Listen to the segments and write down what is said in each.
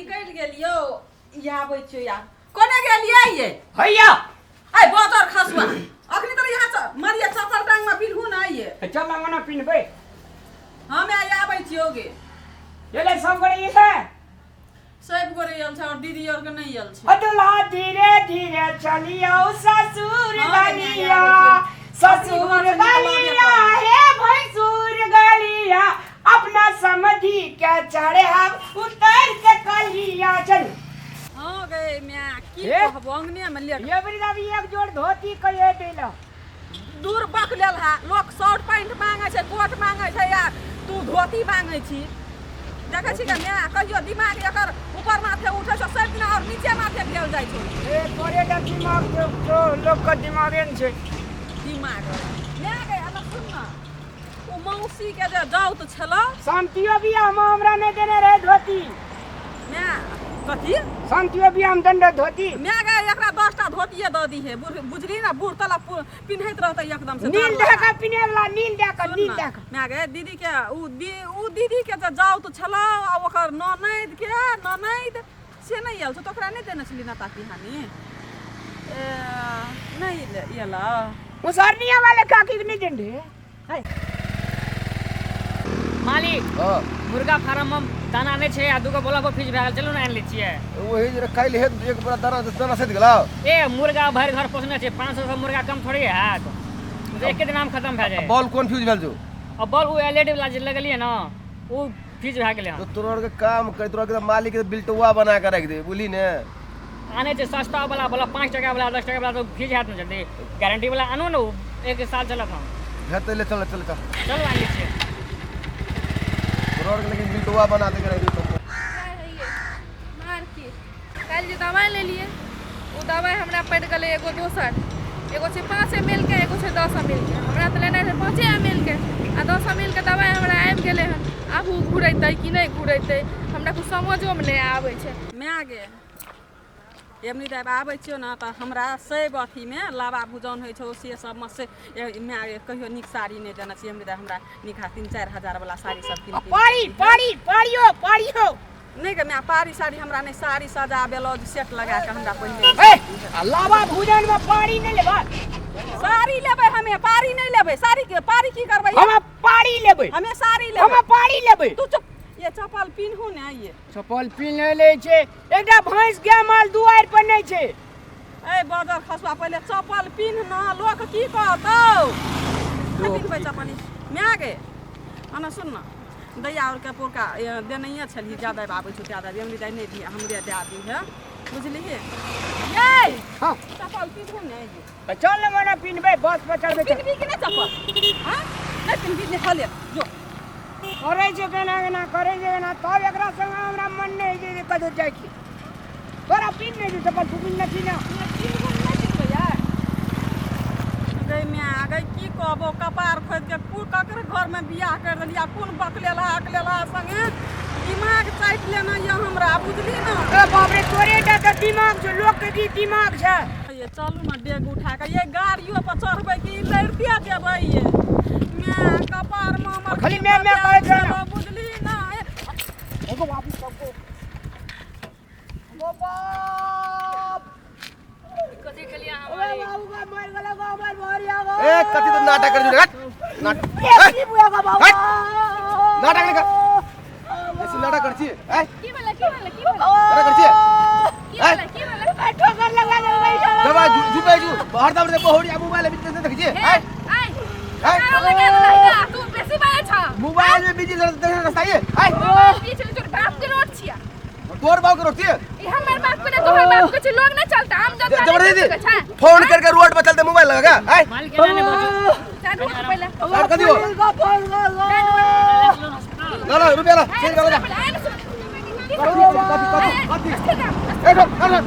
निकलि गेलियौ ई आबै छियौ या कोने गेलियै ये हैया ऐ बजर खसुआ अखनी तर यहाँ मरिया चप्पल टांग में पिन्हू ना ये चल अंगना पिन्हबै हम आइ आबै छियौ गे एलै सब गोरे इहे सब गोरे आयल छै और दीदी और के नहि आयल छै अदला धीरे धीरे चलियो ससुर हाँ, गलिया कन्या, ससुर अपनी घर से गलिया हे भैंसुर गलिया अपना समधि के चढ़े हम उतर के कलिया चल हाँ गे म्या की ए? कहबो अंगने में लेट ये बड़ी अभी एक जोड़ धोती कहिए देला दूर बक लेल हा लोक शर्ट पैंट मांगे छै कोट मांगे छै या तू धोती मांगे छी देखै छी गे म्या कहियो दिमाग एकर ऊपर माथे उठे छै सब दिना और नीचे माथे भेल जाइ छै ए तोरे का दिमाग तो, तो लोग का दिमागे न छै दिमाग म्या गे अहाँ सुन न ओ मौसी के जे जाउत छलौ शांतियो बियाह में हमरा नहीं देने रहे धोती म्या कथी शांतियो बियाह में देने रहे धोती म्या गे एकरा 10टा धोतिए दऽ दीहे बुझली ना बूढ़ तला पिन्हैत रहतै एकदम से नील दारू दे के पिने वाला नील दे के सुन नील न, दे के माय गे दीदी के उ दी उ दीदी के जे जाउत छलौ आ ओकर ननैद के ननैद से नहि आयल छौ तऽ ओकरा नहि देने छली नता पिहानी ए, नहि एलौ मुसरनिया वाले काकी के नहीं देने रहे मालिक हाँ मुर्गा फार्म में दाना नहि छै आ दूगो बल्ब फ्यूज भए गेल चलू ने आनि लै छियै वही जे काल्हि हे एक बड़ा दाना दाना सधि गेलौ ए मुर्गा भरि घर पोसने छै 500 सौ मुर्गा कम थोड़े हैत ओ तऽ एके दिनामे खतम भए जाए बॉल कोन फ्यूज भेल छौ आ बल्ब ओ एलईडी वाला जे लगेलियै ने ओ फ्यूज भए गेलै तो हन तोरा आरके काम कर तोरा के तऽ मालिक के बिलटुआ बना के राखि दे बुझली ने आनै छै सस्ता वाला बल्ब 5 टका वाला 10 टका वाला तऽ फ्यूज हैत ने जल्दी गारंटी वाला आनू ने ओ एक साल चलत हन हेतै ले चल चल चल चलू आनि लै छियै तोरा आरके लेकिन बिलटुआ बना दे के राखि दे मार की काल्हि जे दवाइ लेलियै ओ दवाइ हमरा पड़ि गेलै एगो दोसर एगो छै 5 एम एल के एगो छै 10 एम एल के हमरा तऽ लेनाइ रहै 5 एम एल के आ 10 एम एल के दवाइ हमरा आबि गेलै हन आब ओ घुरेतै कि नहि घुरेतै हमरा किछु समझोमे नहि आबै छै माय गे एमनी दाइ आबै छियौ ने तऽ हमरा सब अथीमे लाबा भुजन होइ छौ से सबमे से माय गे कहियो नीक साड़ी नहि देने छी एमनी दाइ हमरा नीक 3-4 हजार वाला साड़ी सब कीन कीन पारी पारी पारियो पारियो नहि गे माय पारी साड़ी हमरा नहि साड़ी सजा ब्लाउज सेट लगा के हमरा पहिने ए आ लावा भुजन में पारी नहीं लेबा साड़ी लेबै हमे पारी नहि लेबै साड़ी के पारी की करबै हम पारी लेबै हमे साड़ी हम लेबै पारी लेबै तू चुप ये चप्पल पिन्हू ने ये चप्पल पिन्ह ले छै एकटा भैंस गाय माल दुआरि पर नहि छै ए बजर खसुआ पहिले चप्पल पिन्ह न लोक की कहतौ नहि पिन्हबै चप्पल माय गे अना सुन न दैया और के पोका देनैये छलही ज्यादा आबै छौ ज्यादा एमरी दाइ नहि दिहे हमरे दए दिहे बुझलिही ये हाँ चप्पल पिन्हू ने ये तऽ चल ने मने पिन्हबै बस पर चढ़बै तऽ पिन्हबी कि नहि चप्पल हाँ नहि पिन्हबी नहि हले जो करै छै केना केना करै छै केना तब एकरा संग हमरा मन नहि होइ छै जे कतौ जाइ छी तोरा पिन्ह नहि छौ चप्पल तू पिन्हने छी ने गै माय गै की कहबो कपार खोदि के कु ककर घरमे बियाह कर देलियै कोन बकलेलहा अकलेलहा संगे दिमाग चाटि लेना यऽ हमरा बुझली ने ए बाप रे तोरे टा तऽ दिमाग छौ लोक के की दिमाग छै ये चलू ने डेग उठा के ये गाड़ियो पर चढ़बै कि लड़िते जेबै ये माय कपार मे हमर खाली मैं मैं कहै छै ने। बुझली ना एगो बाबू सबको गो बाप कथी खेलियै अहाँ ओए मालिक? बाबू का मर गेलो गो हमर भरिया गो ए कथी तो नाटक कर जुड़े नाटक ए की बुआ गो बाबू हट! नाटक नहीं कर ऐसे नाटक कर छी ए की भेलै की भेलै की भेलै नाटक कर छी की भेलै की भेलै ठोकर लगा देबै जब जुबे जु बाहर दाबर से बहुड़ी आ मोबाइल में बिजी देख छी ए आइ ए लगा देलही ना तू बेसी बाजै छ मोबाइल में बिजी देख रास्ता ये ए मोबाइल बीच में तोर बाप के रोड छिया तोर बाप के रोटी ई हमर बाप के ना तोहर बाप के छै लोग ना चलता आम जनता जबरदस्ती फोन करके रोड पर चलते मोबाइल लगा ए मालिक एना नहि बजू चालू उठ पहिले साइड कर दियो ना ना रुपया ला चेंज कर ला कथी कथी कथी ए छोड़ छोड़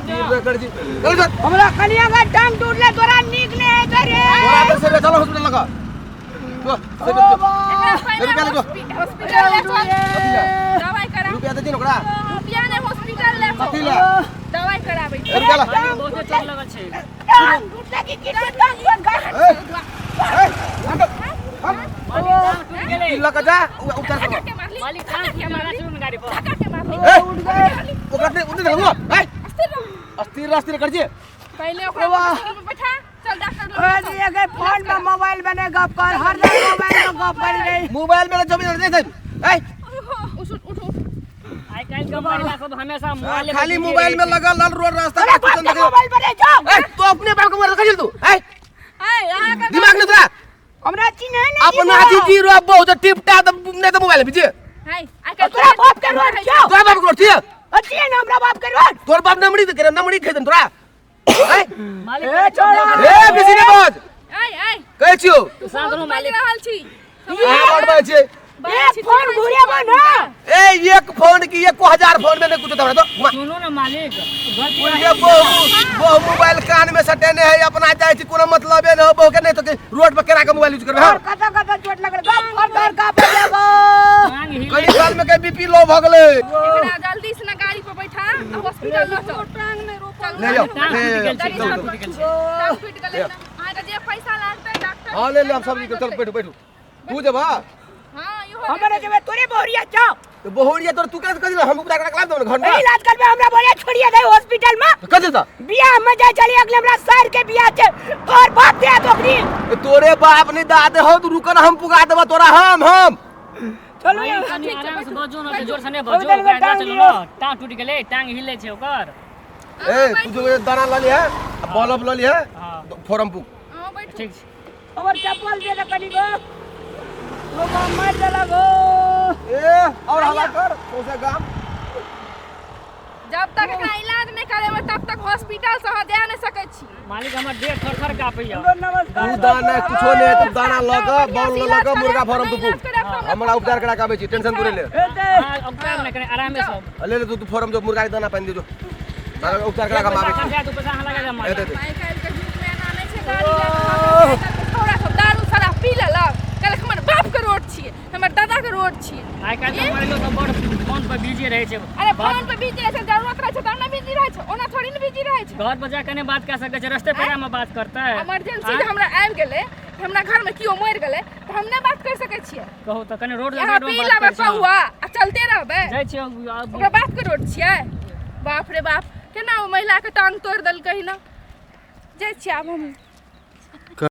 छोड़ कर जी चल चल हमरा कनिया के टांग टूटले तोरा नीक नहि हेतै रे तोरा तो से चलो हॉस्पिटल लगा तो से रुपया ले जो हॉस्पिटल ले चल दवाई करा रुपया दे दिन ओकरा रुपया ने हॉस्पिटल ले कथी ले दवाई कराबै रुपया ला मालिक बहुते चोट लगल छै टांग टूटले की की टांग टूट गए ए ए हट मालिक टांग टूटि गेलै लगा जा उतर के मार मारली? मालिक धक्का टांग किया मारली मारली? चलू ने गाड़ी पर। धक्का के मारली? ए, ओकरा अपने उन्हें धरू ए अस्थिर रह। अस्थिर अस्थिर कर जे पहिले ओकरा मोटरसाइकिल पर बैठा, चल डॉक्टर लग ओए चल। दिए गए फोन में मोबाइल में नहीं गप कर, हरदम मोबाइल में गप कर रही। मोबाइल में जमीन दे दे ए उठ उठ उठ उठ। आइ काल्हि के महिला सब हमेशा मोबाइल खाली मोबाइल में लगल लाल रोड रास्ता तोरा बाप के मोबाइल पर नहीं जाओ। ए तो अपने बाप के मोबाइल कर तू ए ए अहाँके दिमाग नहीं तोरा हमरा चिन्है नहीं अपना अथी जीरो बहुत टिपटा तो नहीं तो मोबाइल बिजे हाय आइ काल्हि तोरा बाप के रोड छौ। तोरा बाप के रोड छियै अथी है ना हमरा बाप के रोड। तोर बाप नमड़ी तो करे नमड़ी खेतन तोरा ए मालिक ए छोड़ा। ए बिजी ने बाज आइ आइ कहै छियौ तू शांत बहुत रहू बाजि मालिक। रहल छी। अहाँ बड़ बाजै छियै बाजै एक छी, फोन चिन्है छी घुरेबो तोरा ना। हुनका। ए एक फोन की एको हजार फोन में नहीं कुछ तोरा तो घुमा। सुनू ने मालिक गलती ये बहु बहु मोबाइल कान में सटेने है अपना जाइ छी कोनो मतलबे न हो बहु के नहीं तो के रोड पर केना के मोबाइल यूज करबे और हाँ कतऽ कतऽ चोट लगल गप फर धर का बजेबो। टांग हिले कनी काल में के बीपी लो भ गेलै एकरा जल्दी से ना गाड़ी पर बैठा आ हॉस्पिटल लऽ चल। टांग नहि रोपल ले जाओ टांग ले टूटि गेल जाओ छै, चल, टांग चल। टूटि गेल छै। टांग टूटि गेलै ना। अहाँके जे पैसा लागतै डॉक्टर हाँ ले ले हम सब चल बैठू बैठू तू जेबा हाँ इहो हमरा लेतै। जेबे तोरे बहुरिया छौ। तो बहुरिया तोर तू कैसे कह हम उपचार करा के घर में ए इलाज करबे हमरा बोले छोड़िए दे हॉस्पिटल में। कह देता बियाह में जाय चली अगले हमरा सर के बियाह छै। तोर बाप दे तोकरी। तोरे बाप ने दा दे हो तू रुक ना हम पुगा देबा तोरा हम चलू मालिक, यौ। कनी ठीक छै, आराम से बैठू, बजू ने बैठू। जोर से नहि ओहि बजू तनिको ओकरा टांग चलू दियौ। ने टांग टूटि गेलै टांग हिले छै ओकर ए तू जो दाना ल लिया बल्ब ल लिया हाँ। फोरम पुक अहाँ बैठू। ठीक छै हमर चप्पल दे दे कनी गो। लोग मार देलक हो। ए और हल्ला कर सौंसे गाम जब तक एकरा इलाज नहि करेबै तब तक हॉस्पिटल से अहाँ जा नहि सकै छी। मालिक हमर देह थर थर काँपैया। हमरो नमस्कार। तू दाना कुछो नहीं तू दाना ल के बॉल ल के मुर्गा फोरम तू इलाज पुक करायब तऽ हमरा हमरा उपचार करा के आबै छी टेंशन तू ले ले हेतै। हाँ, उपचार नहि करै आरामे से ले ले तू तू फोरम जो मुर्गा के दाना पानी दे जो दाना उपचार करा के हम आबै पैसा छी खर्चा तू पैसा अहाँ लगा दे ए मालिक दे दे आइ काल्हि के युग मे एना नहि छै गाड़ी लए कऽ आइ काल्हि के छौड़ा सब दारू शराब पी लेलक कहलक हमर बाप के रोड छियै हमर दादा के रोड छियै। आइ काल्हि के मरे सब बड़ फोन पर बिजी रहै छै। अरे फोन पे बिजी रहै छै जरूरत रहै छै तब ने बिजी रहै छै ओना थोड़ी ने बिजी रहै छै। घर पर जा कने बात कऽ सकै छै रस्ते पेड़ा में बात करतै। इमरजेंसी जे हमरा आबि गेलै हमरा घर में केओ मरि गेलै तऽ हम नहि बात करि सकै छियै। कहू तऽ कने रोड यहाँ पी लेबै पौआ आ चलते रहबै। जाइ छियै ओकरा बाप के रोड छियै। बाप रे बाप केना ओ महिला के टांग तोड़ि देलकै ने। जाइ छियै आब हम।